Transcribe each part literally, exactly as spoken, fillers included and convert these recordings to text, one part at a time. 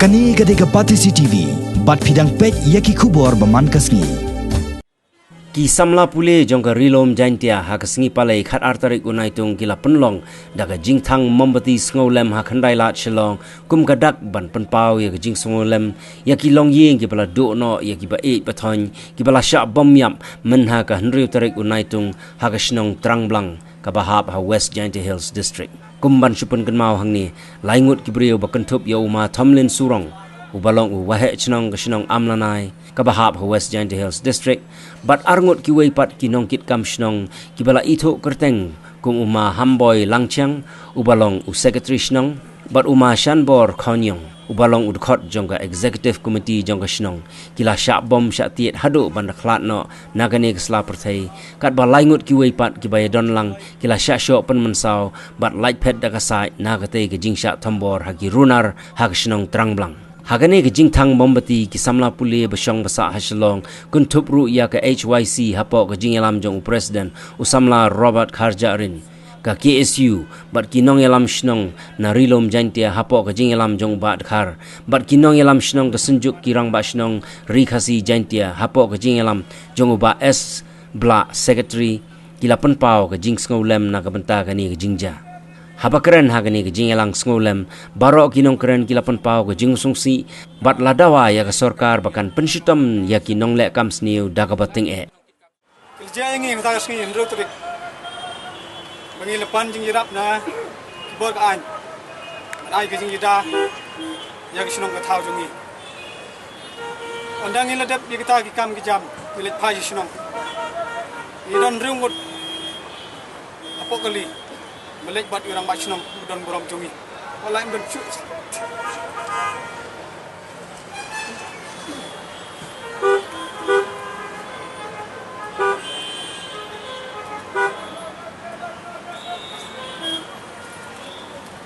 Kane ka dei ka Batesi T V, bad phi dang peit ïa ki khubor ba man ka sngi. Ki samla pule jong ka Ri Lum Jaintia ha ka sngi Palei khatar tarik u Naitung ki la pynlong da ka jingthang mombati sngewlem ha Khyndai Lad Shillong, kum ka dak ban pynpaw ïa ka jingsngewlem ïa ki longïing kiba la duh noh ïa kiba ïeit ba thoiñ, kiba la shah bom ïap myn ha ka hynriew tarik u Naitung ha ka shnong Trangblang kaba hap ha West Jaintia Hills District. Kum ban shu pynkynmaw hangne, lai ngut ki briew ba kynthup ïa u Ma Thomlin Surong, uba long u waheh shnong ka shnong Amlanai kaba hap ha West Jaintia Hills District, bad ar ngut kiwei pat ki nongkitkam shnong kiba la ithuh kyrteng kum u Ma Hamboi Langchiang, uba long u secretary shnong, bad u Ma Shanbor Khonyong, uba long u dkhot jong ka executive committee jong ka shnong, ki la shah bom shah tied haduh ban da khlad noh na kane ka sla pyrthei, katba lai ngut kiwei pat kiba ïadon lang ki la shah shoh pynmynsaw bad lait phet da ka sait na katei ka jingshah thombor ha ki runar ha ka shnong Trangblang. Ha kane ka jingthang mombati, ki samla pule ba shong ba sah ha Shillong kynthup ruh ïa ka H Y C hapoh ka jingïalam jong u President u samla Robert Kharjahrin, ka K S U, bad ki nongïalam shnong na Ri Lum Jaintia hapoh ka jingïalam jong u Bah Dkhar, bad ki nongïalam shnong ka Synjuk ki Rangbah Shnong Ri Khasi Jaintia hapoh ka jingïalam jong u Bah S Blah, secretary, ki la pynpaw ka jingsngewlem na ka bynta kane ka jingjia. Haba kren ha kane ka jingïalang sngewlem, baroh ki nongkren ki la pynpaw ka jingsngewsih bad la dawa ïa ka sorkar ba kan pynshitom ïa ki nongleh kam sniew da kaba tyngeh. Ka jia ïa ngi mynta ka sngi hynriew tarik ba ngi la pan jingïarap na ki bor ka aiñ, ban ai ka jingïada ïa ka shnong ka thaw jong ngi. Ynda ngi la dep ïa kita ki kam ki jam, ngi leit phai sha shnong. Ngi don hynriew ngut hapoh kali, ba leit bad u rangbah shnong ba don burom jong ngi. Wat la im don shuh.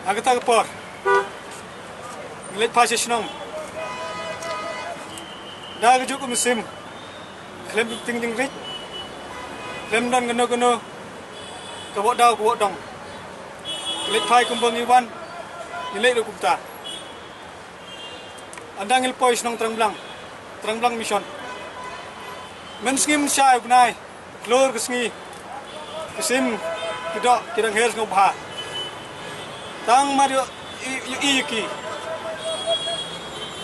Ha kata ka por, ngi leit phai sha shnong. Da ka juk ka mynsiem, khlem bym ting jingrit, khlem don kano kano ka wad daw ka wad dong. Ngi leit phai kumba ngi wan, ngi leit ruh kumta. Ynda ngi la poi shnong Trangblang, Trangblang Mission, mynsngi mynshai u bnai, klur ka sngi, ki sim ki doh ki dang her sngewbha. Tang mar ïohi, ïohi ïa ki,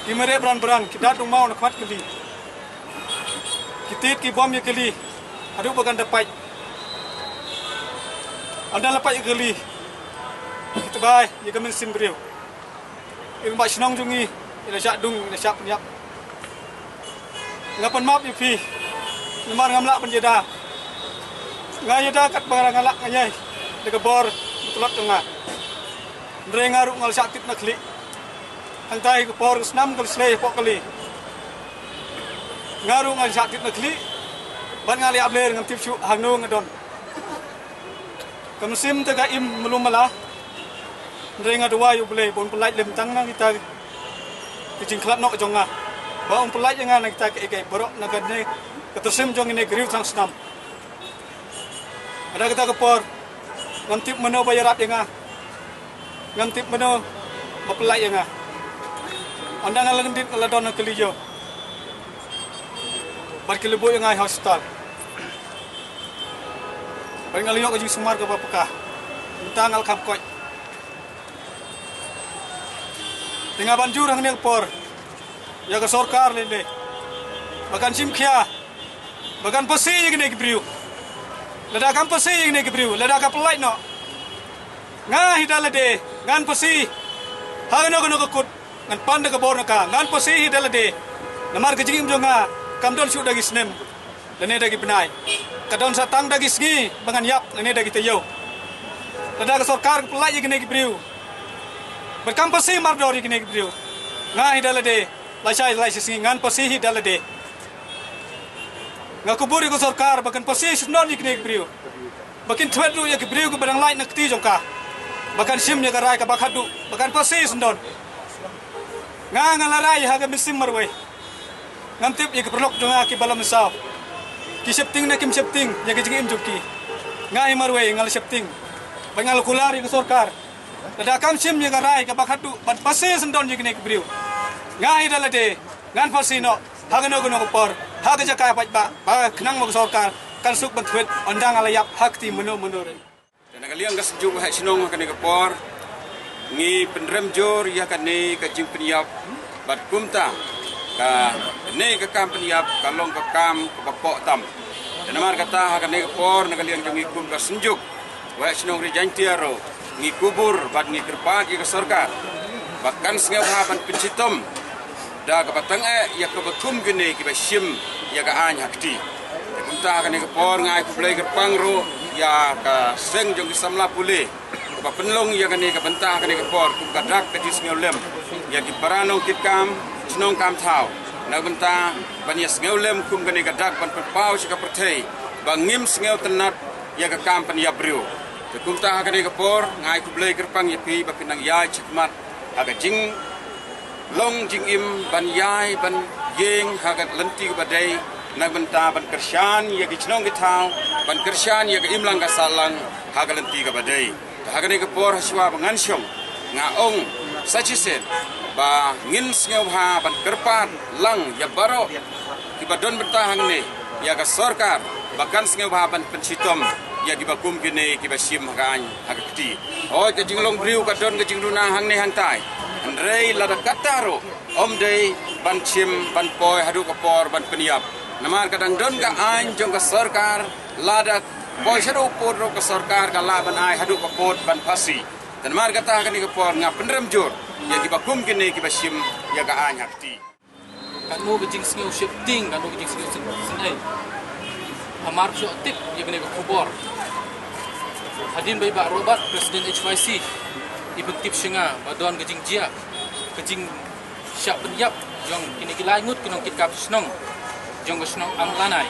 ki mareh bran bran, ki dad dungmaw na khmat kali, ki tied ki bom ïa kali haduh ba kan da pait. Ynda la pait ïa kali, ki tbai ïa ka mynsiem briew. I rangbah shnong jong ngi, i la shah dung, i la shah pynïap. Nga pan map ïa phi namar ngam lah ban ïada. Nga ïada katba nga lah, nga ïai da ka bor ba tlot jong nga. Hynrei nga ruh nga la shah tip na khlieh. Hangtai ka por ka snam ka la slei hapoh kali, nga ruh nga la shah tip na khlieh. Bad nga la ïa bler, ngam tip shuh hangno nga don. Ka mynsiem te ka im malu mala. Hynrei nga duwai ïa U Blei ba un pyllait lem tang na kita ki jingkhlad noh jong nga, ba un pyllait ïa nga na kita kiei kiei baroh na kane ka tyrsim jong kine ki riew thrang snam. Hada kata ka por, ngam tip mano ba ïarap ïa nga, ngam tip mano ba pyllait ïa nga. Ynda nga la kyndit, nga la don ha ka lijo, bad ki la buh ïa nga ha hospital. Bad nga la ïoh ka jingsumar kaba paka. Mynta nga la kham koit. Te nga ban jur hangne ka por ïa ka sorkar lei lei, ba kan shim khia, ba kan phasi ïa kine ki briew. Lada kam phasi ïa kine ki briew, lada ka pyllait noh, nga hi da lade ngan phasi ha kano kano ka kut. Ngan pan da ka bor na ka, ngan phasi hi da lade. Namar ka jingim jong nga kam don shuh da ki snem lane da ki bnai. Ka don sa tang da ki sngi ba ngan ïap lane da ki taïew. Lada ka sorkar ka pyllait ïa kine ki briew, bad kam phasi mardor ïa kine ki briew, nga hi da lade, lashai lai shi sngi ngan phasi hi da lade. Nga kubur ïa ka sorkar ba kan phasi syndon ïa kine ki briew, ba kin thwet ruh ïa ki briew kiba dang lait na kti jong ka, ba kan shim ïa ka rai kaba khadduh, ba kan phasi syndon. Nga, nga la rai ha ka mynsiem marwei. Ngam tip ïa ki paralok jong nga kiba la mynsaw, ki sheptieng ne kim sheptieng ïa ka jingim jong ki. Nga hi marwei nga la sheptieng, bad nga la kular ïa ka sorkar, lada kam shim ïa ka rai kaba khadduh ban phasi syndon ïa kine ki briew, Nga hi da lade ngan phasi noh ha kano kano ka por ha ka jaka paidbah ba khnang ba ka sorkar kan suk ban thwet ynda nga la ïap ha kti mano mano re. Te na ka liang ka Synjuk Waheh Shnong ha kane ka por ngi pynrem jur ïa kane ka jingpynïap bad kumta kane ka kam pynïap ka long ka kam kaba poh tam. Te namar kata ha kane ka por na ka liang jong ngi kum ka Synjuk Waheh Shnong Ri Jaiñtia ruh ngi kubur bad ngi kyrpad ïa ka sorkar ba kan sngewbha ban pynshitom da kaba tang eh ïa kaba kum kine kiba shim ïa ka aiñ ha kti. Te kumta ha kane ka por nga ai khublei kyrpang ruh ïa ka seng jong ki samla pule kaba pynlong ïa kane ka bynta ha kane ka por kum ka dak ka jingsngewlem ïa ki para nongkitkam shnong kam thaw na ka bynta ban ïa sngewlem kum kane ka dak ban pynpaw sha ka pyrthei ba ngim sngewtynnat ïa ka kam pynïap briew. Te kumta ha kane ka por nga ai khublei kyrpang ïa phi ba phin nang ïaid shakhmat ha ka jinglong jingim ban ïai ban ïeng ha ka lynti kaba dei na ka bynta ban kyrshan ïa ki shnong ki thaw ban kyrshan ïa ka imlang ka sahlang ha ka lynti kaba dei. Te ha kane ka por ha shuwa ba ngan shong nga ong sa shisien ba ngin sngewbha ban kyrpad lang ïa baroh kiba don bynta hangne ïa ka sorkar ba kan sngewbha ban pynshitom ïa kiba kum kine kiba shim ha ka aiñ ha ka kti. Hooid ka jinglong briew ka don ka jingduna hangne hangtai. Hynrei lada katta ruh ym dei ban shim ban poi haduh ka por ban pynïap. Namar ka dang don ka aiñ jong ka sorkar lada poi shaduh pud ruh ka sorkar ka lah ban ai haduh ka pud ban phasi. Te namar kata ha kane ka por nga pynrem jur ïa kiba kum kine kiba shim ïa ka aiñ ha kti. Katno ka jingsngew sheptieng, katno ka jingsngew syn- synei. Hamar shu tip ïa kane ka khubor. Hadien ba i Bah Robert, President H Y C, i pyntip sha nga ba don ka jingjia, ka jingshah pynïap jong kine ki lai ngut ki nongkitkam shnong jong ka shnong Amlanai.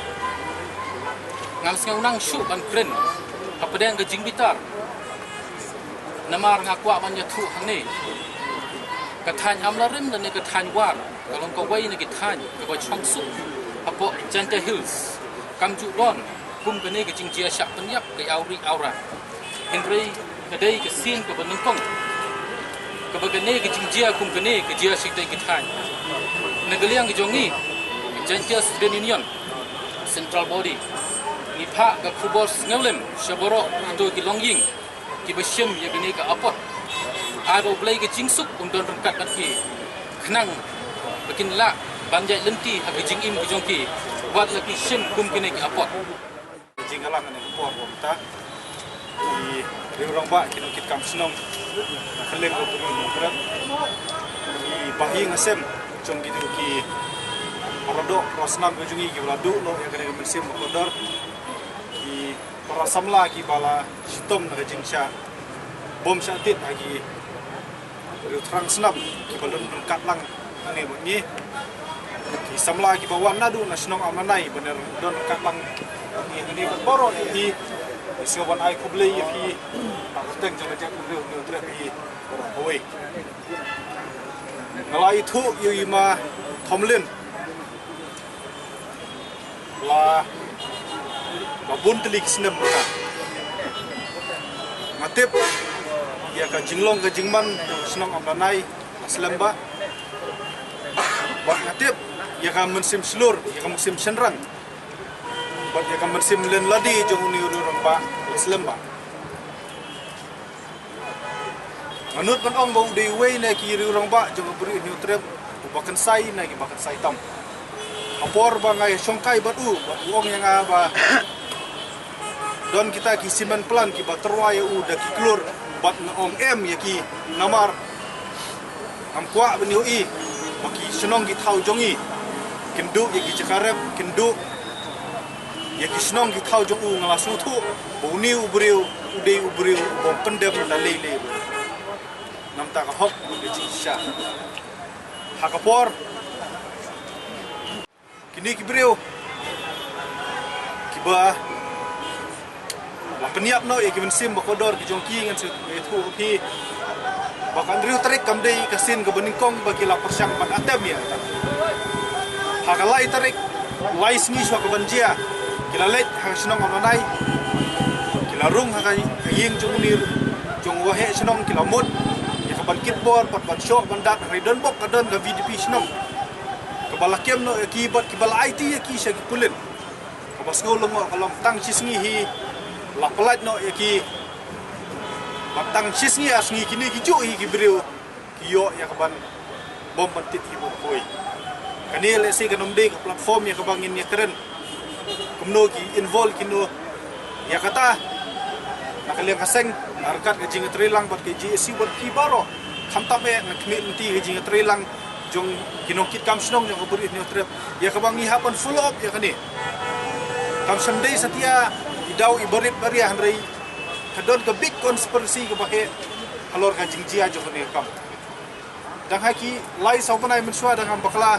Ngam sngew nang shuh ban kren hapdeng ka jingbitar. Namar nga kwah ban ïathuh hangne. Ka thaiñ Amlarim lane ka thaiñ War ka long kawei na ki thaiñ kaba shong suk hapoh Jaintia Hills. Kam ju don kum kane ka jingjia shah pynïap ka awri awra. Hynrei ka dei ka sien kaba nyngkong kaba kane ka jingjia kum kane ka jia sha kitei ki thaiñ. Na ka liang ka jong ngi ka Jaintia Student Union Central Body ngi phah ka khubor sngewlem sha baroh kito ki longïing kiba shim ïa kane ka apot. Ai ba U Blei ka jingsuk un don ryngkat bad ki khnang ba kin lah ban ïaid lynti ha ka jingim ka jong ki wat la ki shim kum kane ka apot. Jingïalang ha kane ka por ba mynta ki riew rangbah ki nongkitkam shnong na kylleng ka Bri u Hynñiewtrep, ki bahaïing hasem jong kito ki paradoh parasnam ka jong ngi kiba la duh noh ïa kane ka mynsiem bakordor, ki para samla kiba la shitom na ka jingshah bom shah tied ha ki riew thrang snam kiba don ryngkat lang hangne bad ngi. Ki samla kiba wan naduh na shnong Amlanai ban don ryngkat lang bad ngi hangne bad baroh ïa phi, ngi sngewbha ban ai khublei ïa phi na ka kyrteng jong ka jaitbynriew Hynñiewtrep ïa phi baroh kawei. Nga la ithuh ïa i Ma Thomlin la, la bun tylli ki snem mynta. Nga tip ïa ka jinglong ka jingman jong ka shnong Amlanai la slem bha. Bad nga tip ïa ka mynsiem shlur, ïa ka mynsiem shynrang, bad ïa ka mynsiem len lade jong une u riew rangbah la slem bha. Nga nud ban ong ba u dei uwei na ki riew rangbah jong ka Bri u Hynñiewtrep uba kynsai na kiba kynsai tam. Ha por ba nga ïashongkai bad u, bad u ong ïa nga ba don kita ki cement plant kiba tyrwa ïa u da ki klur, bad nga ong em ïa ki, namar ngam kwah ban ïohi ba ki shnong ki thaw jong ngi kin duh ïa ki jaka rep, kin duh ïa ki shnong ki thaw jong u. Nga la sngewthuh ba une u briew u dei u briew u bym pyndem da lei lei ruh. Namar ka hok ka jingshisha. Ha ka por kine ki briew kiba la pynïap noh ïa ki mynsiem bakordor ki jong ki, ngan sa ïathuh ïa phi ba ka hynriew tarik kam dei ka sien kaba nyngkong ba ki la pyrshang ban attempt ïa kata. Ha ka lai tarik, lai sngi shuwa ka ban jia, ki la leit ha ka shnong Amlanai, ki la rung ha ka ïing jong une, jong u waheh shnong, ki la mut ïa ka Ban kit bor, bad ban shoh ban dat, hynrei don bok ka don ka VDP shnong kaba la kem noh ïa ki bad kiba la aiti ïa ki sha ki pulit. Kaba sngew lyngngoh ka long tang shi sngi hi la pyllait noh ïa ki. Bad tang shi sngi ar sngi kine ki juh hi ki briew ki ïoh ïa ka ban bom ban tip hi bad poi. Kane lehse kan ym dei ka platform ïa kaba ngin ïakren kumno ki involve kino ïa kata na ka liang ka seng, ryngkat ka jingïatreilang bad ka JAC bad ki baroh. Khamtam eh nga khmih lynti ka jingïatreilang jong ki nongkitkam shnong jong ka Bri u Hynñiewtrep ïa kaba ngi hap ban follow up ïa kane. Kam shym dei satia i daw i barit baria, hynrei ka don ka big conspiracy kaba heh halor ka jingjia jong kane ka kam. Dang ha ki lai saw bnai mynshuwa dang ym bakla,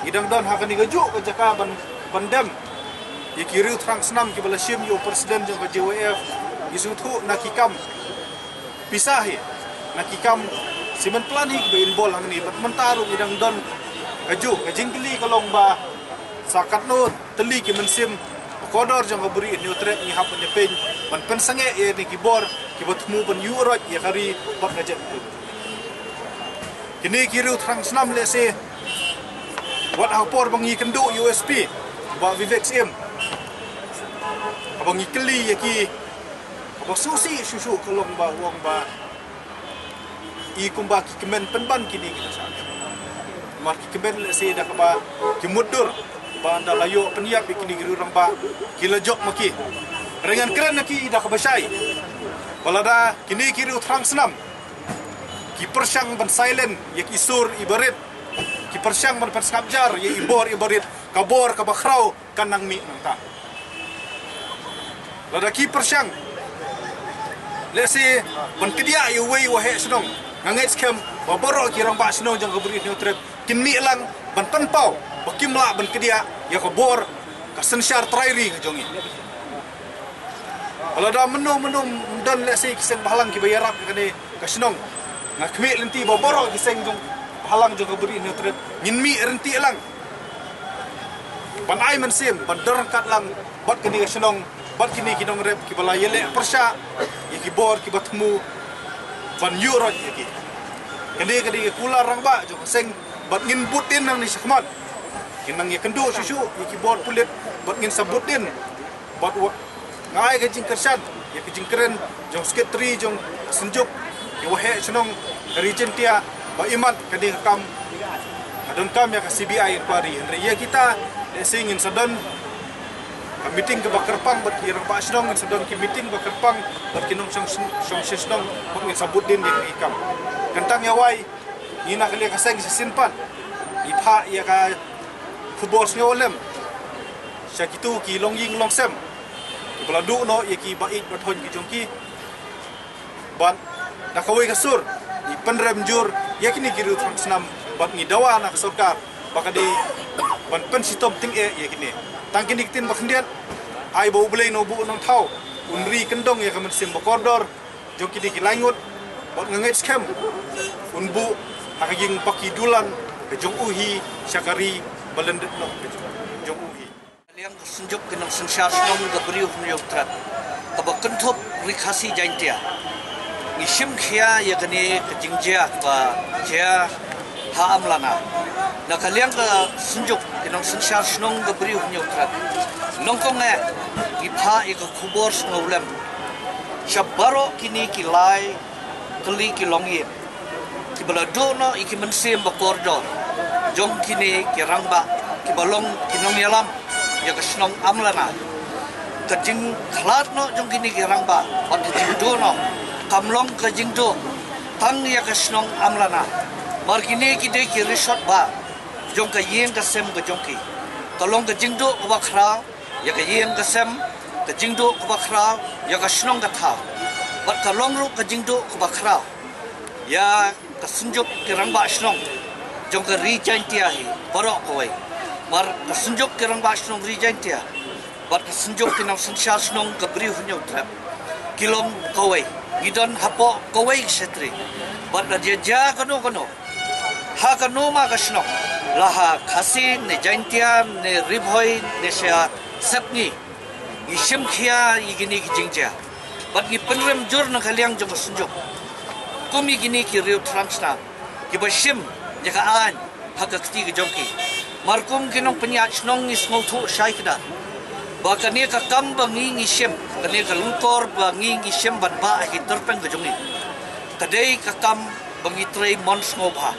i dang don ha kane kajuh ka jaka ban, ban dem ïa ki riew thrang snam kiba la shim ïa u president jong ka JYF. I sngewthuh na ki kam pisa hi, na ki kam simen plan hi kiba involve hangne. Bad mynta ruh i dang don kajuh ka jingkylli ka long ba sa katno tylli ki mynsiem ba kordor jong ka Bri u Hynñiewtrep ngi hap ban ïapeiñ ban pynsangeh ïa kine ki bor kiba thmu ban ïuh roit ïa ka ri bad ka jaitbynriew. Kine ki riew thrang snam lehse wat ha ka por ba ngi kynduh ïa u SP Bah Vivek Syiem, haba ngi kylli ïa ki, haba sngewsih shuh shuh ka long ba u ong ba i kumba ki kmen pynban kine ki nongshah. Namar ki kmen lehse da kaba ki mutdur ba ynda la ïoh pynïap ïa kine ki riew rangbah ki la jop ma ki. Hynrei ngan kren ïa ki da kaba shai ba lada kine ki riew thrang snam ki pyrshang ban silent ïa ki sur i barit, ki pyrshang ban pynsngap jar ïa i bor i barit, ka bor kaba khraw kan nang mih nangta. Lada ki pyrshang lehse ban kdiah ïa uwei u waheh shnong, nga ngeit skhem ba baroh ki rangbah shnong jong ka Bri u Hynñiewtrep kin mih lang ban pynpaw ba kim lah ban kdiah ïa ka bor ka synshar trai ri ka jong ngi. Lada mynno mynno ym don lehse ki seng bhalang kiba ïarap ïa kane ka shnong, nga khmih lynti ba baroh ki seng jong bhalang jong ka Bri u Hynñiewtrep ngin mih ryntih lang ban ai mynsiem ban don ryngkat lang bad kane ka shnong bad kine ki nongrep kiba la ïaleh pyrshah ïa ki bor kiba thmu ban ïuh roit ïa ki. Kane ka dei ka kular rangbah jong ka seng bad ngin bud dien nangne shakhmat. Ngin nang ïakynduh shuh shuh ïa ki bor pulit bad ngin sa bud dien. Bad wat nga ai ka jingkyrshan ïa ka jingkren jong secretary jong ka Synjuk, ki waheh shnong ka Ri Jaintia, ba imat ka dei ka kam ka donkam ïa ka CBI inquiry. Hynrei ïa kita lehse ngin sa don ka meeting kaba kyrpang bad ki rangbah shnong, ngin sa don ki meeting ba kyrpang bad ki nongshong shong shnong bad ngin sa bud dien ïa ki kam. Kyntang ïa wai ngi na ka liang ka seng shisien pat i phah ïa ka khubor sngewlem sha kito ki longïing longsem kiba la duh noh ïa ki ba ïeit ba thoiñ ki jong ki. Bad da kawei ka sur i pynrem jur ïa kine ki riew thrang snam bad ngi dawa na ka sorkar ba ka dei ban pynshitom tyngeh ïa kine. Tang kine ki ktien ba khyndiat, ai ba U Blei na u buh nongthaw un ri kyndong ïa ka mynsiem ba kordor jong kine ki lai ngut bad nga ngeit skhem un buh ha ka ïing ba ki dulan ka jong u hi sha ka ri ba lyndet noh ka jong u hi. Liang ka Synjuk ki nongsynshar shnong ka Bri u Hynñiewtrep kaba kynthup Ri Khasi Jaintia, ngi shim khia ïa kane ka jingjia kaba jia ha Amlana. Na ka liang ka Synjuk ki nongsynshar shnong ka Bri u Hynñiewtrep, nyngkong eh ngi phah ïa ka khubor sngewlem sha baroh kine ki lai tylli ki longïing kiba la duh noh ïa ki mynsiem ba kordor jong kine ki rangbah kiba long ki nongïalam ïa ka shnong Amlana. Ka jingkhlad noh jong kine ki rangbah bad ka jingduh noh kam long ka jingduh tang ïa ka shnong Amlana. Namar kine ki dei ki rishot ba jong ka ïing ka sem ka jong ki. Ka long ka jingduh kaba khraw ïa ka ïing ka sem, ka jingduh kaba khraw ïa ka shnong ka thaw, bad ka long ruh ka jingduh kaba khraw ïa ka Synjuk ki rangbah shnong jong ka Ri Jaintia hi baroh kawei. Namar ka Synjuk ki rangbah shnong Ri Jaintia bad ka Synjuk ki nongsynshar shnong ka Bri u Hynñiewtrep ki long kawei, ngi don hapoh kawei ka shatri. Bad lada jia kano kano ha kano ma ka shnong, la ha Khasi ne Jaintia ne Ri Bhoi ne sha Sepngi, ngi shim khia ïa kine ki jingjia bad ngi pynrem jur na ka liang jong ka Synjuk. Kum ïa kine ki riew thrang shnam kiba shim ïa ka aiñ ha ka kti ka jong ki, markum ki nongpynïaid shnong, ngi sngewthuh shai kdar ba kane ka kam ba ngi ngi shim, kane ka lyngkor ba ngi ngi shim ban bah ha ki tyrpeng ka jong ngi, ka dei ka kam ba ngi trei mon sngewbha.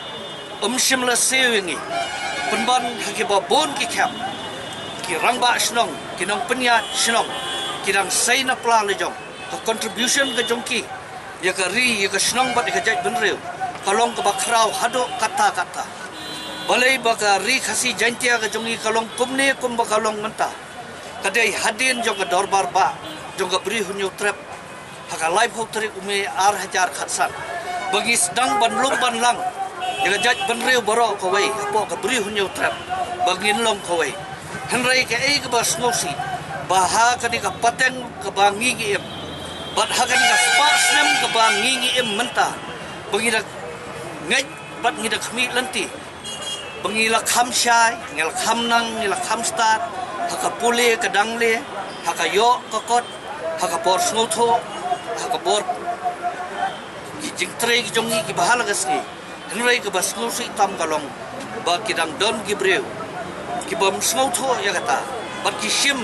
Ym shym la siew ïa ngi. Pynban ha kiba bun ki camp, ki rangbah shnong, ki nongpynïaid shnong ki dang sei na pla la jong. Ka contribution ka jong ki ïa ka ri, ïa ka shnong bad ïa ka jaitbynriew ka long kaba khraw haduh katta katta. Balei ba ka Ri Khasi Jaiñtia ka jong ngi ka long kumne kumba ka long mynta, ka dei hadien jong ka dorbar bah jong ka Bri Hynñiewtrep ha ka laiphew tarik u May ar hajar khatsan, ba ngi sdang ban lum ban lang ïa ka jaitbynriew baroh kawei hapoh ka Bri Hynñiewtrep ba ngin long kawei. Hynrei kaei kaba sngewsih, ba ha kane ka pateng kaba ngi ngi im bad ha kane ka spah snem kaba ngi ngi im mynta, ba ngi da ngeit bad ngi da khmih lynti ba ngi la kham shai, ngi la kham nang, ngi la kham stad ha ka pule ka dangle, ha ka ïoh ka kot, ha ka bor sngewthuh, ha ka bor ki jingtrei ki jong ngi kiba ha la ka sngi. Hynrei kaba sngewsih tam ka long ba ki dang don ki briew kibym sngewthuh ïa kata bad ki shim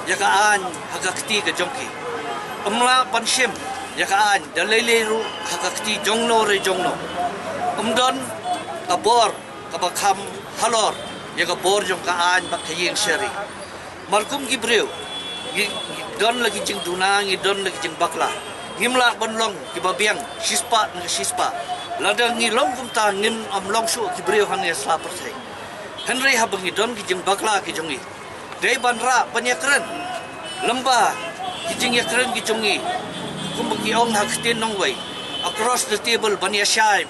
ïa ka aiñ ha ka kti ka jong ki. Ym lah ban shim ïa ka aiñ da lei lei ruh ha ka kti jongno re jongno. Ym don ka bor kaba kham halor ïa ka bor jong ka aiñ bad ka ïing shari. Markum ki briew, ngi, ngi don la ki jingduna, ngi don la ki jingbakla. Ngim lah ban long kiba biang shispah na ka shispah. Lada ngi long kumta, ngin ym long shuh ki briew hangne ha sla pyrthei. Hynrei haba ngi don ki jingbakla ki jong ngi, dei ban rah ban ïakren lem bad ki jingïakren ki jong ngi, kumba ki ong ha ktien nongwei, across the table, ban ïashai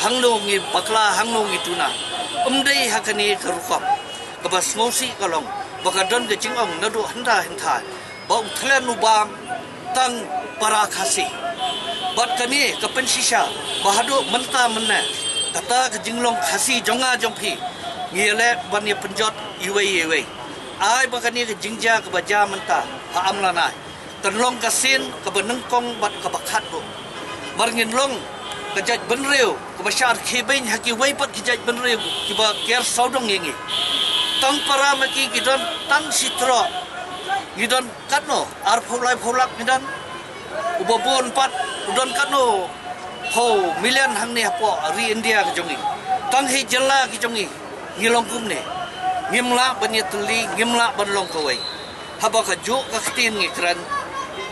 hangno ngi bakla, hangno ngi duna. Ym dei ha kane ka rukom. Kaba sngewsih ka long ba ka don ka jingong naduh hynda hynda ba u thlen u bam tang para Khasi. Bad kane ka pynshisha ba haduh mynta mynne, kata ka jinglong Khasi jong nga jong phi, ngi ïaleh ban ïa pynjot iwei ïa iwei. Ai ba kane ka jingjia kaba jia mynta ha Amlanai kan long ka sien kaba nyngkong bad kaba khatduh. Mar ngin long ka jaitbynriew kaba shah khie beiñ ha kiwei pat ki jaitbynriew kiba ker sawdong ïa ngi. Tang para ma ki ki don tang shi troh, ngi don katno, arphew laiphew lak ngi don. Uba bun pat u don katno phew million hangne hapoh ri India ka jong ngi. Tang hi jylla ki jong ngi ngi long kumne. Ngim lah ban ïatylli, ngim lah ban long kawei. Haba kajuh ka ktien ngi kren,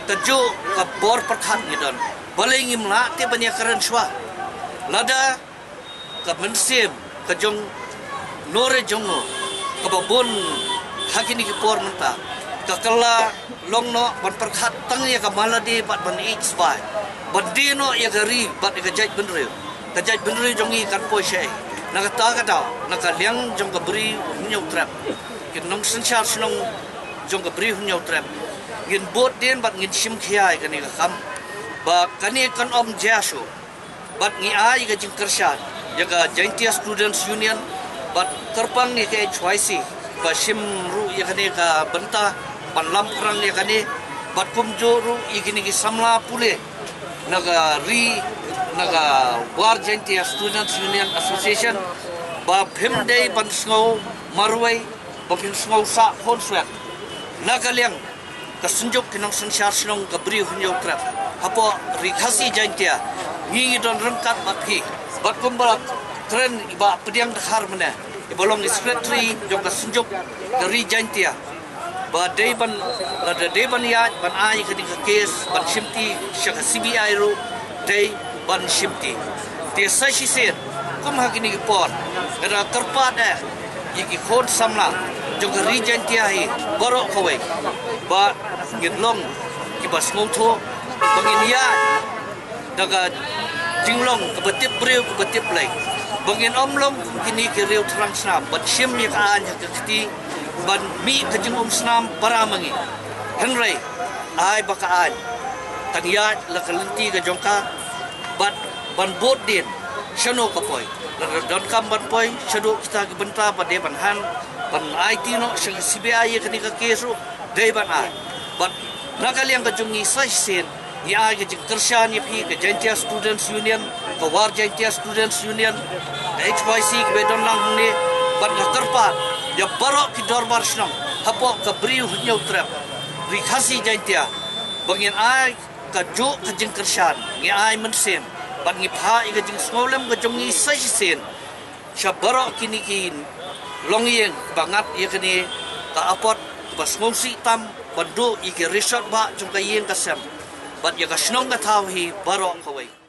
kajuh ka bor pyrkhat ngi don. Balei ngim lah te ban ïakren shuwa? Lada ka mynsiem ka jongno re jongno kaba bun ha kine ki por mynta ka kylla long noh ban pyrkhat tang ïa ka man lade bad ban ïeit sbai, ban die noh ïa ka ri bad ïa ka jaitbynriew. Ka jaitbynriew jong ngi kan poi shaei? Na kata ka daw, na ka liang jong ka Bri Hynñiewtrep, ki nongsynshar shnong jong ka Bri Hynñiewtrep, ngin bud dien bad ngin shim khia ïa kane ka kam ba kane kan ym jia shuh. Bad ngi ai ka jingkyrshan ïa ka Jaintia Students Union bad kyrpang ïa ka H Y C ba shim ruh ïa kane ka bynta ban lam pyrshang ïa kane, bad kumjuh ruh ïa kine ki samla pule na ka ri, na ka War Jaintia Students Union Association, ba phim dei ban sngew marwei, ba phin sngew sah khun swet. Na ka liang ka Synjuk ki nongsynshar shnong ka Bri Hynñiewtrep hapoh Ri Khasi Jaintia, ngi ngi don ryngkat bad phi. Bad kumba kren i Bah Pdiang Dkhar mynne, iba long i secretary jong ka Synjuk ka Ri Jaintia, ba dei ban, lada dei ban ïaid ban ai kane ka case ban shimti sha ka C B I ruh, dei ban shimti. Te sa shisien, kum ha kine ki por, ka da kyrpad eh ïa ki khun samla jong ka Ri Jaintia hi baroh kawei ba ngin long kiba sngewthuh, ba ngin ïaid da ka jinglong kaba tip briew kaba tip Blei, ba ngin ym long kum kine ki riew thrang snam ban shim ïa ka aiñ ha ka kti, ban mih ka jingumsnam para ma ngi. Hynrei ai ba ka aiñ kan ïaid la ka lynti ka jong ka, bad ban bud dien shano ka poi. Lada donkam ban poi shaduh kita ki bynta ba dei ban han, ban aiti noh sha ka C B I ïa kane ka case ruh, dei ban ai. Bad na ka liang ka jong ngi sa shisien, Ngi ai ka jingkyrshan ïa phi ka Jaintia Students Union, ka War Jaintia Students Union, ka H Y C ka ba don lang hangne, bad nga kyrpad ïa baroh ki dorbar shnong hapoh ka Bri u Hynñiewtrep, Ri Khasi Jaintia, ba ngin ai kajuh ka jingkyrshan, ngi ai mynsiem bad ngi phah ïa ka jingsngewlem ka jong ngi sa shisien sha baroh kine ki longïing ba ngat ïa kane ka apot ba sngewsih tam ban duh ïa ki rishot ba jong ka ïing ka sem bad ïa ka shnong ka thaw hi baroh kawei.